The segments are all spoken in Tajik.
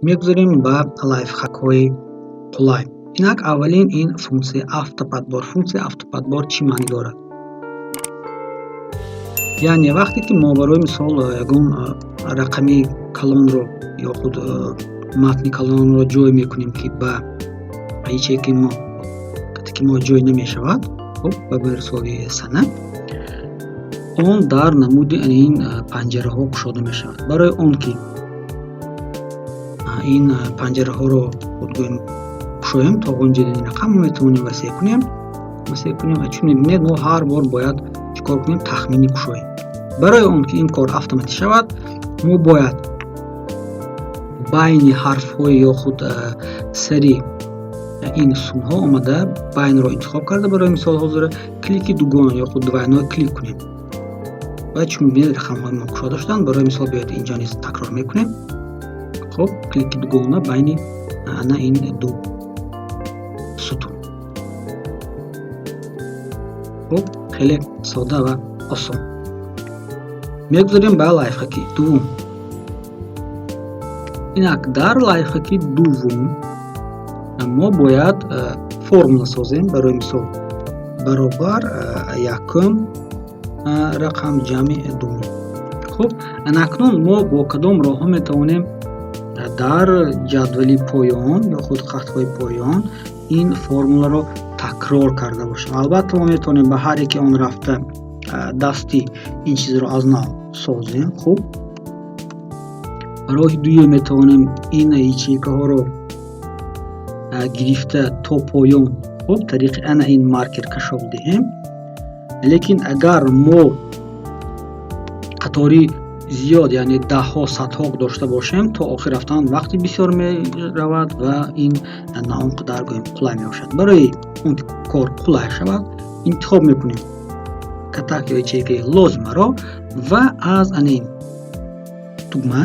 Мегузарем ба лайфхакҳои қулай. Инак, аввалин ин функсияи автоподбор. Функсияи автоподбор чӣ маънӣ дорад? Яъне вақте ки мо, барои мисол, ягон рақами калонро ё худ матни калонро ҷой мекунем, ки ба ячейкаи мо, ки мо ҷой намешавад, хуб, ба мисоли сана, он дар намуди ин панҷараҳо кушода мешавад. Барои он ки ин панҷараҳоро, худ гӯем, кушоем то ғунҷидани рақам, мо метавонем васеъ кунем ва, чун мебинед, мо ҳар бор бояд чӣ кор кунем? Тахминӣ кушоем. Барои он ки ин кор автоматӣ шавад, мо бояд байни ҳарфҳои ё худ сари ин сутунҳо омада, байнро интихоб карда, барои мисол, ҳозир клики дугона ё худ двойной клик кунем ва, чун мебинед, рақамҳои мо кушода шуданд. Барои мисол, биёед, инҷо низ такрор мекунем. Хуб, клики дугона байни ана ин ду сутун. Хуб, хеле сода ва осон. Мегузарем ба лайфхаки дуввум. Инак, дар лайфхаки дуввум мо бояд формула созем. Барои мисол, баробар якум рақам ҷамъи дуввум. Хуб, анакнун мо бо кадом роҳҳо метавонем дар ҷадвали поён ё худ хатҳои поён ин формуларо такрор карда бошем? Албатта, мо метавонем ба ҳар яке он рафта, дастӣ ин чизро аз нав созем. Хуб, роҳи дуюм: метавонем ин ячейкаҳоро гирифта то поён, хуб, тариқи ана ин маркер кашол диҳем. Лекин агар мо қатори зиёд, яъне даҳҳо, садҳо дошта бошем, то охир рафтан вақти бисёр меравад ва ин на он қадар, гӯем, қулай мебошад. Барои он ки кор қулай шавад, интихоб мекунем катак ё ячейкаи лозимаро ва аз ана ин тугма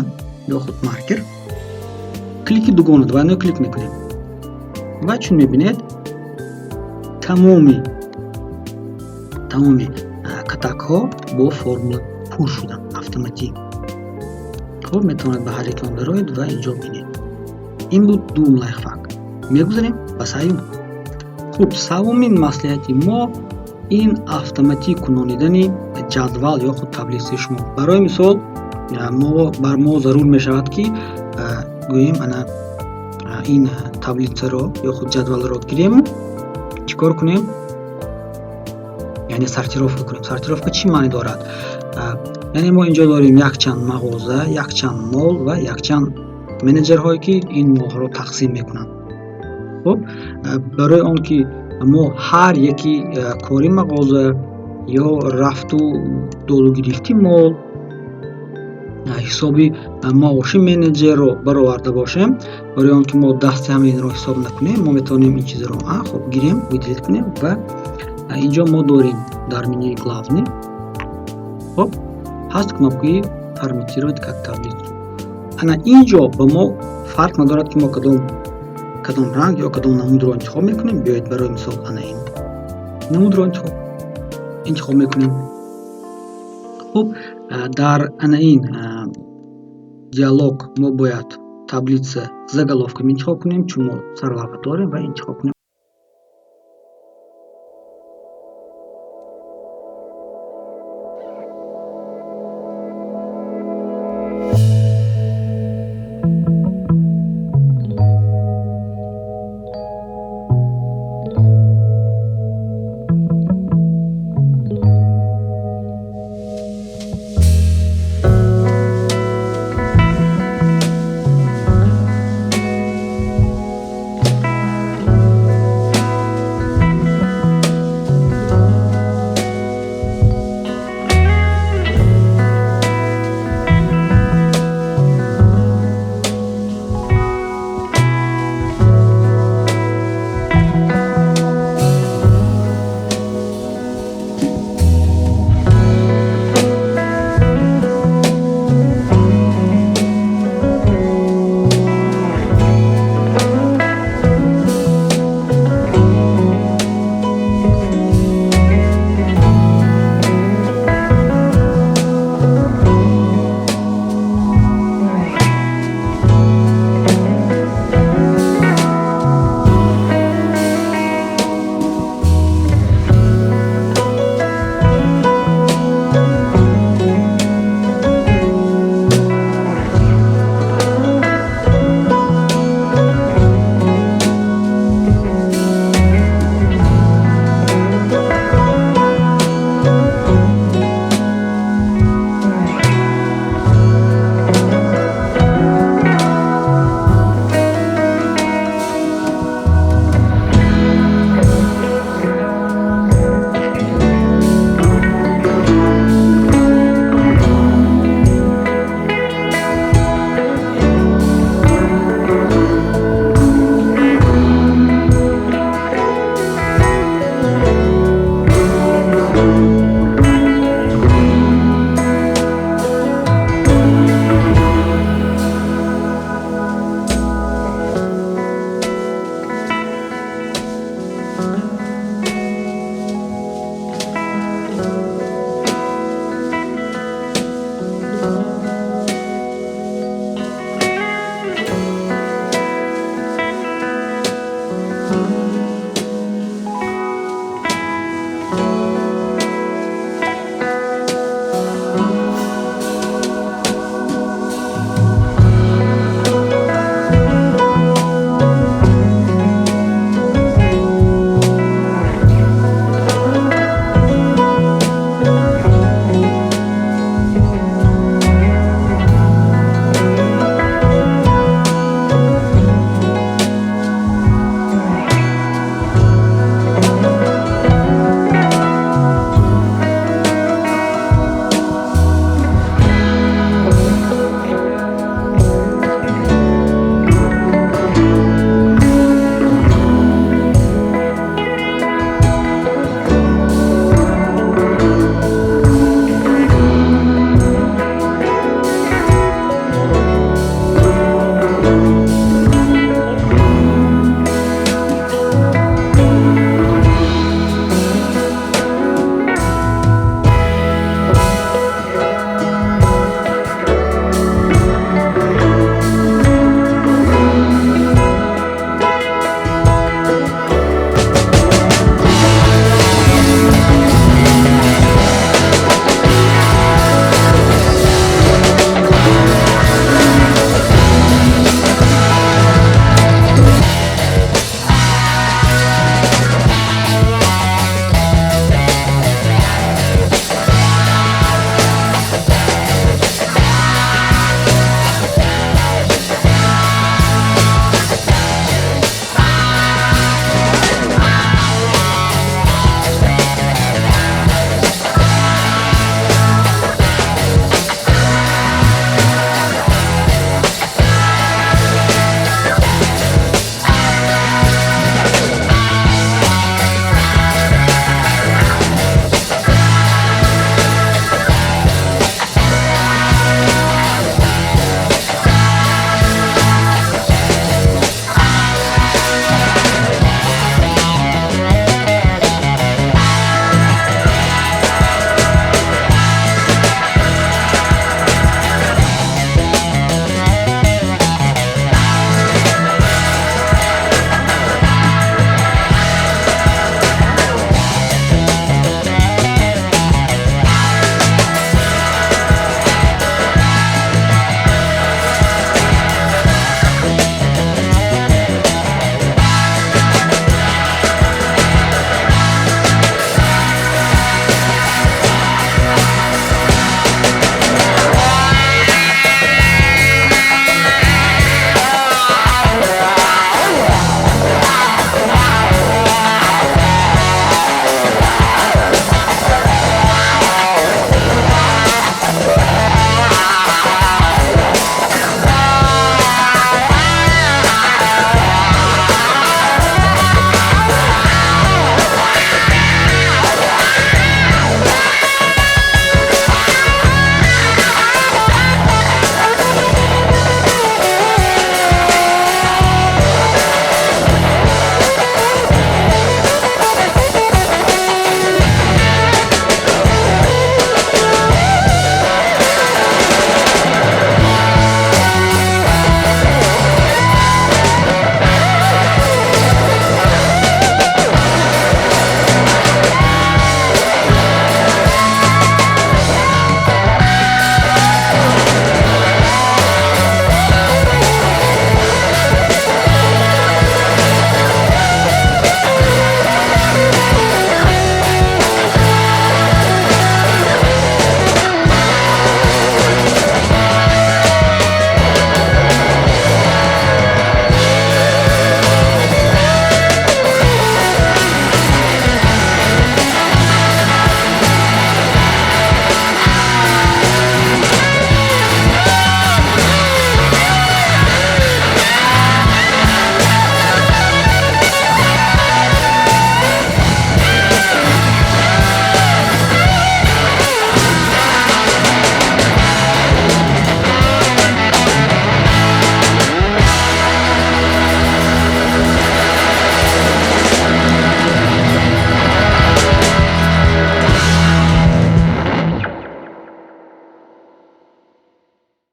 ё худ маркер клики дугона, двойной клик мекунем ва, чун мебинед, тамоми катакҳо бо формула пур шуданд автоматӣ. Хуб, метавонед ба ҳар яке он дароед ва инҷо бинед. Ин буд дуввум лайфхак. Мегузарем ба сеюм. Хуб, сеюмин маслиҳати мо ин автоматӣ кунонидани ҷадвал ё худ таблицаи шумо. Барои мисол, мо бар мо зарур мешавад, ки, гӯем, ана ин таблицаро ё худ ҷадвалро гирему чӣ кор кунем? Яъне сортировка кунем. Сортировка чӣ маънӣ дорад? Яъне мо инҷо дорем якчанд мағоза, якчанд мол ва якчанд менеҷерҳое, ки ин молҳоро тақсим мекунанд. Хуб, барои он ки мо ҳар яки кори мағоза ё рафту додугирифти мол, ҳисоби маоши менеҷерро бароварда бошем, барои он ки мо дасти ҳама инро ҳисоб накунем, мо метавонем ин чизро, хуб, гирем, выделить кунем ва инҷо мо дорем дар менюи главный, хуб, ҳаст кнопкаи «Форматировать как таблицу». Ана инҷо ба мо фарқ надорад, ки мо кадом ранг ё кадом намудро интихоб мекунем. Биёед, барои мисол, ана ин намудро интихоб мекунем. Хуб, дар ана ин диалог мо бояд «Таблица с заголовками» интихоб кунем, чун мо сарлавҳа дорем, ва интихоб кунем.